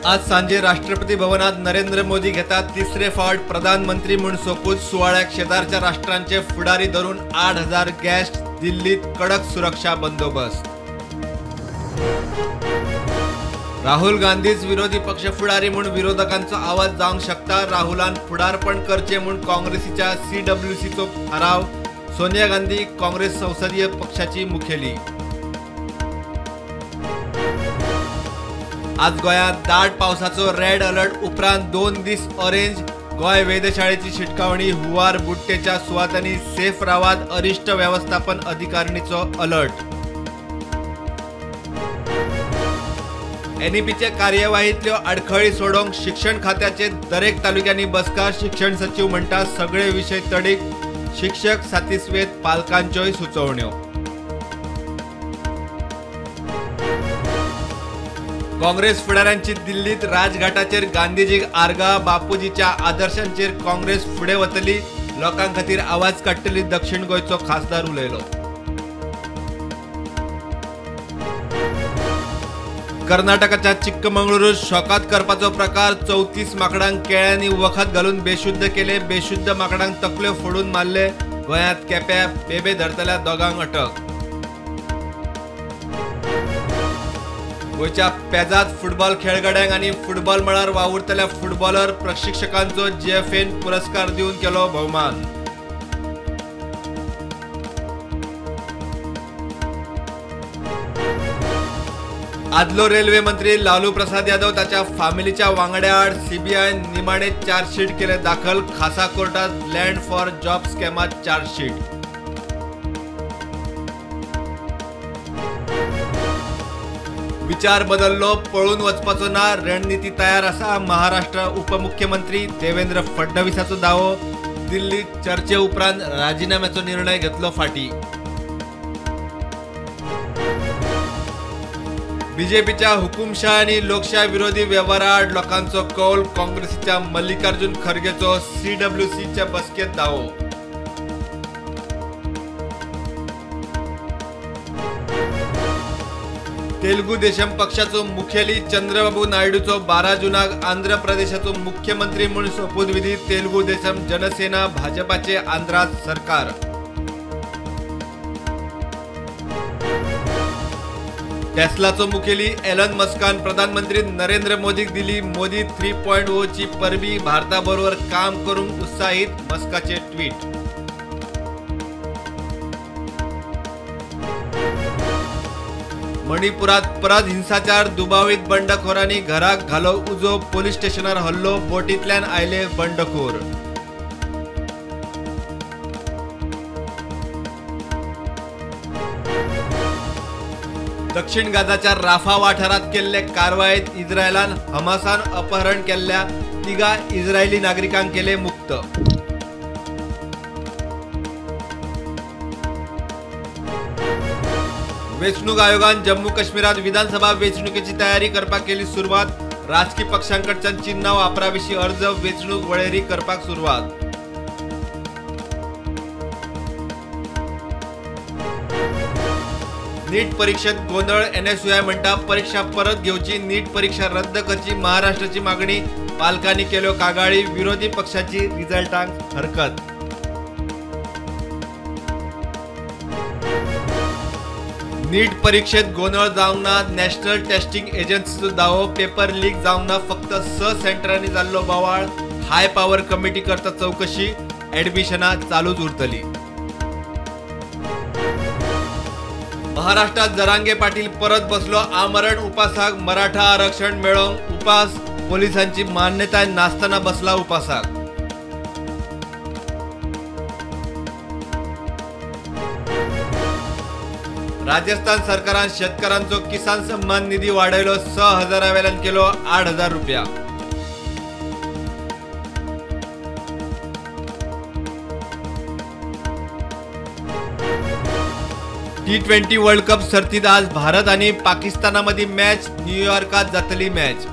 आज सांजे राष्ट्रपती भवनात नरेंद्र मोदी घेतात तिसरे फावट प्रधानमंत्री म्हूण सोपूत. सुवाळ्याक शेजारच्या राष्ट्रांचे फुडारी धरून 8000 गेस्ट. दिल्लीत कडक सुरक्षा बंदोबस्त. राहुल गांधीच विरोधी पक्ष फुडारी म्हूण विरोधकांचो आवाज जावंक शकता. राहुलान फुडारपण करचें म्हूण काँग्रेसीच्या सीडब्ल्यूसीचो थाराव. सोनिया गांधी काँग्रेस संसदीय पक्षाची मुखेली. आज गोंयांत दाट पावसाचो रेड अलर्ट उपरांत 2 दीस ऑरेंज. गोंय वेधशाळेची शिटकावणी. हुंवार बुडटेच्या सुवातांनी सेफ रावात. अरिश्ट वेवस्थापन अधिकारिणीचो अलर्ट. एनईपीचे कार्यवाहीतल्यो आडखळी सोडोवंक शिक्षण खात्याचे दरेक तालुक्यांनी बसका. शिक्षण सचीव म्हणटा सगळे विशय तडीक. शिक्षक सातिस्वेत पालकांच्योय सुचोवण्यो. काँग्रेस फुडाऱ्यांची दिल्लीत राजघाटाचेर गांधीजीक आर्गां. बापूजीच्या आदर्शांचेर काँग्रेस फुडें वतली. लोकां खातीर आवाज काडटली. दक्षिण गोंयचो खासदार उलयलो. कर्नाटकाच्या चिक्कमंगळुरूत शोकात करपाचो प्रकार. 34 माकडांक केळ्यांनी वखद घालून बेशुद्ध केले. बेशुद्ध माकडांक तकल्यो फोडून मारले. गोंयांत केप्यां बेबे धरतल्या दोगांक अटक. गोंयच्या पेजाद फुटबॉल खेळगड्यांक आनी फुटबॉल मळार वावुरतल्या फुटबॉलर प्रशिक्षकांचो जीएफएन पुरस्कार दिवन केलो भोवमान. आदलो रेल्वे मंत्री लालू प्रसाद यादव ताच्या फामिलीच्या वांगड्या आड सीबीआयन निमाणे चार्जशीट केले दाखल. खासा कोर्टात लँड फॉर जॉब स्कॅमात चार्जशीट. विचार बदललो, पळून वचपाचो ना, रणनिती तयार आसा. महाराष्ट्र उपमुख्यमंत्री देवेंद्र फडणवीसाचो दावो. दिल्लीत चर्चे उपरांत राजीनाम्याचो निर्णय घेतलो फाटी. बीजेपीच्या हुकुमशाय आनी लोकशाय विरोधी वेव्हाराआड लोकांचो कौल. काँग्रेसीच्या मल्लिकार्जुन खरगेचो सीडब्ल्यूसीच्या बसकेत दावो. तेलुगू देशम पक्षाचो मुखेली चंद्रबाबू नायडूचो 12 जूनाक आंध्र प्रदेशाचो मुख्यमंत्री म्हूण सोपूतविधी. तेलुगू देशम जनसेना भाजपाचे आंध्रात सरकार. टेस्लाचो मुखेली एलन मस्कान प्रधानमंत्री नरेंद्र मोदीक दिली मोदी 3.0 ची परबी. भारताबरोबर काम करूंक उत्साहीत. मस्काचे ट्वीट. मणिपुरात परत हिंसाचार. दुबावीत बंडखोरांनी घराक घालो उजो. पोलीस स्टेशनार हल्लो. बोटींतल्यान आयले बंडखोर. दक्षिण गाझाच्या राफा वाठारात केल्ले कारवायेत इस्रायलान हमासान अपहरण केल्ल्या 3 इस्रायली नागरिकांक केले मुक्त. वेंचणूक आयोगान जम्मू काश्मीरात विधानसभा वेंचणुकेची तयारी करपाक केली सुरवात. राजकी पक्षांकडच्यान चिन्ह वापराविशीं अर्ज. वेंचणूक वळेरी करपाक सुरवात. नीट परीक्षेत गोंदळ. एनएसयूआय म्हणटा परीक्षा परत घेवची. नीट परीक्षा रद्द करची महाराष्ट्राची मागणी. पालकांनी केल्यो कागाळी. विरोधी पक्षाची रिझल्टांक हरकत. नीट परीक्षेत गोंदळ जावंक ना. नॅशनल टेस्टिंग एजन्सीचो दावो. पेपर लीक जावंक ना. फक्त 6 सेंटरांनी जाल्लो बोवाळ. हाय पावर कमिटी करता चवकशी. ॲडमिशनां चालूच उरतली. महाराष्ट्रात जरांगे पाटील परत बसलो आमरण उपासाक. मराठा आरक्षण मेळोवंक उपास. पोलिसांची मान्यताय नासतना बसला उपासाक. राजस्थान सरकारान शेतकऱ्यांचो किसान सन्मान निधी वाडयलो. 6,000 वेल्यान केलो 8,000 रुपया. T20 world cup सर्तीत आज भारत आणि पाकिस्तानामदी मॅच. न्यूयॉर्कात जातली मॅच.